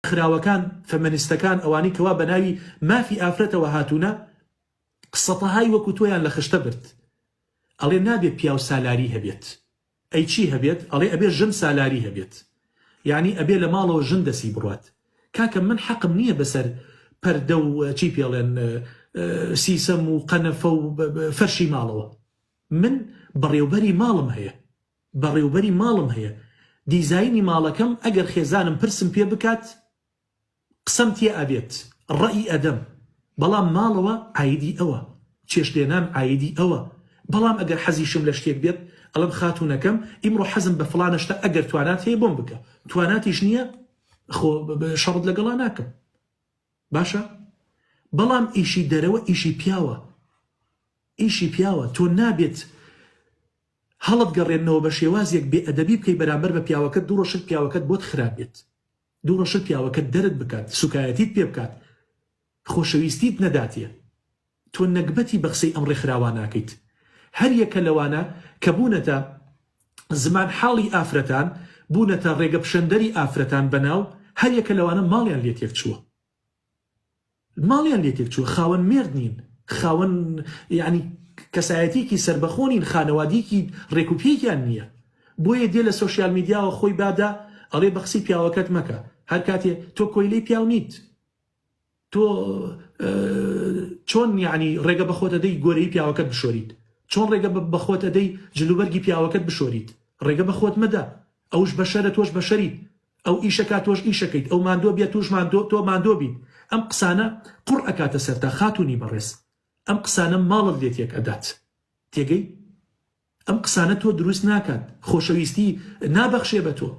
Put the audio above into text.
ڕێکخراوەکان، فەمەنیستەکان، ئەوانەی کەوا بە ناوی مافی ئافرەتەوە هاتوونە، سەتەهای وەکو تۆیان لە خشتە برد. ئەڵێ نابێ پیاو سالاری هەبێت. ئەی چی هەبێت؟ ئەڵێ ئەبێ ژن سالاری هەبێت. یانی ئەبێ لە ماڵەوە ژن دەسی بڕوات. کاکە من حەقم نییە بەسەر پەردە و چی پێڵێن سیسەم و قەنەفە و فەرشی ماڵەوە. من بەڕێوبەری ماڵم هەیە. بەڕێوبەری ماڵم هەیە دیزاینی ماڵەکەم ئەگەر خێزانم پرسم پێ بکات قسەم تێ ئەبێت ڕەئی ئەدەم بەڵام ماڵەوە عایدی ئەوە چێشتلێنان عایدی ئەوە بەڵام ئەگەر حەزیشم لە شتێک بێت ئەڵێم خاتوونەکەم ئیمڕۆ حەزم بە فڵانە شتە ئەگەر توانات هەیە بۆم بکە تواناتیش نییە خۆ شەڕت لەگەڵا ناکەم باشە بەڵام ئیشی دەرەوە ئیشی پیاوە ئیشی پیاوە تۆ نابێت هەڵت گەڕێننەوە بە شێوازێک بێ ئەدەبی بکەی بەرامبەر بە پیاوەکەت دوو ڕۆژ شت پیاوەکەت بۆت خراپ بێت دوو ڕۆژ شت پیاوەکەت دەرت بکات سوکایەتیت پێ بکات خۆشەویستیت نەداتێ تۆ نەگبەتی بە قسەی ئەم ڕێکخراوە ناکەیت هەر یەکە لەوانە کە بوونەتە زمان حاڵی ئافرەتان بوونەتە ڕێگە پیشەندەری ئافرەتان بەناو هەر یەکە لەوانە ماڵیان لێ تێک چووە. ماڵیان لێ تێک چووە خاوەن مێرد نین خاوەن یعنی کەسایەتیەکی سەربەخۆ نین خانەوادیەکی ڕێک و پێکیان نییە بۆیە دێ لە سۆشیال میدیاوە خۆی بادا ئەڵێ بە قسەی پیاوەکەت مەکە هەر کاتێ تۆ کۆیلەی پیاو نیت تۆ چۆن یعنی ڕێگە بە خۆت ئەدەی گۆرەی پیاوەکەت بشۆریت چۆن ڕێگە بە خۆت ئەدەی جلوبەرگی پیاوەکەت بشۆریت ڕێگە بە خۆت مەدە ئەوش بەشەرە تۆش بەشەریت ئەو ئیشەکا تۆش ئیشەکەیت ئەو ماندوە بێت توش ماندۆ تۆ ماندۆ بیت ئەم قسانە قوڕ ئەکاتە سەرتا خاتونی بەڕێز ئەم قسانە ماڵت لێ تێک ئەدات تێگەی ئەم قسانە تۆ دروست ناکات خۆشەویستی نابەخشێ بە تۆ.